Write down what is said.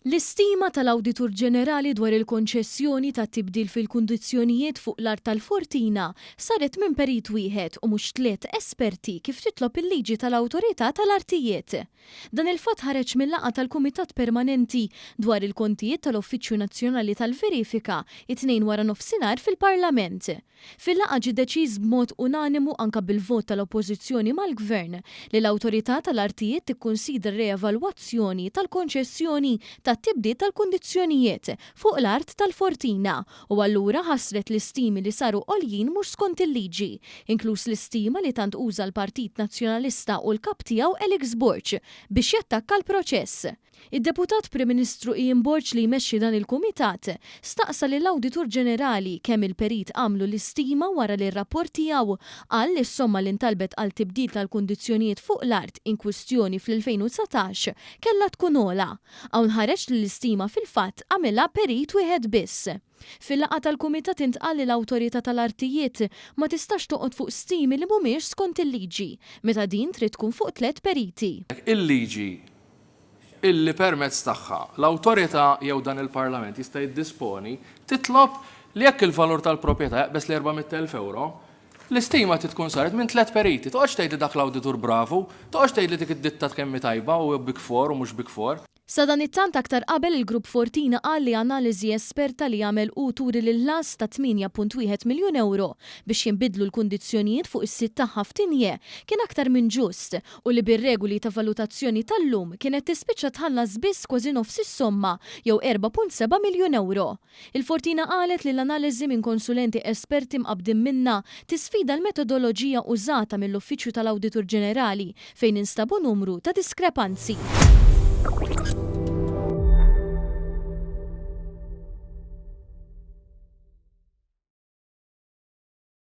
L-istima tal-Awditur Ġenerali dwar il-konċessjoni ta' tibdil fil-kundizzjonijiet fuq l-art tal-Fortina saret minn perit wieħed u mhux tliet esperti kif titlob il-liġi tal-Awtorità tal-Artijiet. Dan il-fatt ħareġ mil-laqgħa tal-Kumitat Permanenti dwar il-Kontijiet tal-Uffiċċju Nazzjonali tal-Verifika it-Tnejn waranofsinhar fil-Parlament. Fil-laqgħa ġie deċiż b'mod unanimu anke bil-vot tal-Oppożizzjoni mal-Gvern li l-Awtorità tal-Artijiet tikkunsidra re-evalwazzjoni tal-konċessjoni tat-tibdil tal-kundizzjonijiet fuq l-art tal-Fortina u allura ħassret l-istimi li saru għoljin mhux skont il-liġi, inkluż l-istima li tant uża l-Partit Nazzjonalista u l-Kap tiegħu Alex Borg biex jattakka l-proċess. Id-Deputat Prim Ministru Ian Borg li jmexxi dan il-kumitat staqsa lill-Awditur Ġenerali kemm il-perit għamlu l-istima wara li r-rapport tiegħu qal li s-somma li ntalbet għal tibdil tal-kundizzjonijiet fuq l-art in kwistjoni fl-2019 kellha tkun ogħla. Hawn ħareġ li l-istima fil-fatt għamilha perit wieħed biss. Fil-laqgħa tal-kumitat intqal li l-Awtorità tal-Artijiet ma tistax toqgħod fuq stimi li mhumiex skont il-liġi, meta din trid tkun fuq tlett periti. Il-liġi illi permezz tagħha l-awtorità jew dan il-Parlament jista' jiddisponi, titlob li jekk il-valur tal-proprjetà jaqbeż l-400,000 ewro, l-istima trid tkun saret minn tlett periti. Toqgħodx tgħidli dak l-awditur bravu, toqgħodx tgħidli dik id-ditta kemm hi tajba u Big Four u mhux Big Four. Sadanittant aktar qabel il-Grupp Fortina qal li analiżi esperta li għamel hu turi li l-ħlas ta' 8.1 miljun ewro biex jinbidlu l-kundizzjonijiet fuq is-sit tagħha f'Tignè kien aktar minn ġust u li bir-regoli ta' valutazzjoni tal-lum kienet tispiċċa tħallas biss kważi nofs is-somma jew 4.7 miljun ewro. Il-Fortina qalet li l-analiżi minn konsulenti esperti mqabbdin minnha tisfida l-metodoloġija użata mill-Uffiċċju tal-Awditur Ġenerali fejn instabu numru ta' diskrepanzi.